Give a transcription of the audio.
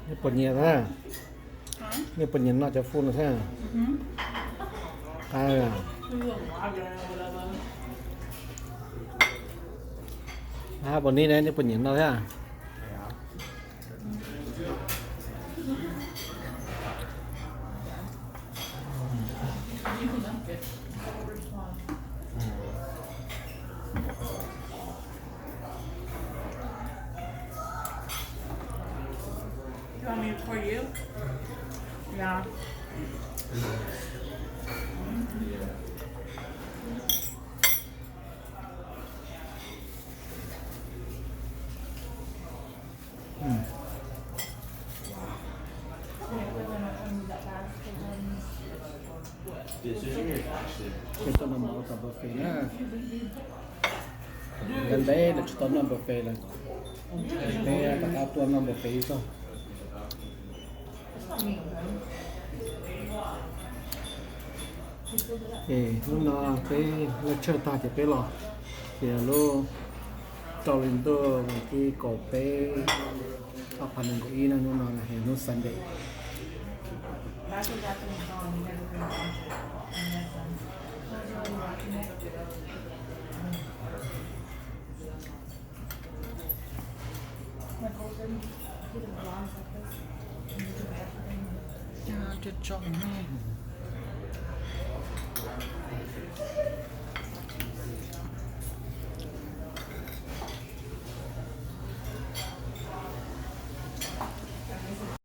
Nej puas nyiam na? Nej puas nyiam noj cov food no thiab? Qab. Hab puas nib ne, nej puas nyiam noj thiab? You want me to pour you? Yeah. Peb tuaj noj mov tom buffet na. Ntev ntev lawm tsis tau noj buffet lawm. Peb rov qab tuaj noj buffet xwb. Ces hnub no peb lecture tag ces peb los, ces lub rau hli ntuj vas thib kaum peb ob phav nees nkaum ib no, hnub no yog hnub Sunday. Cov tsoom me.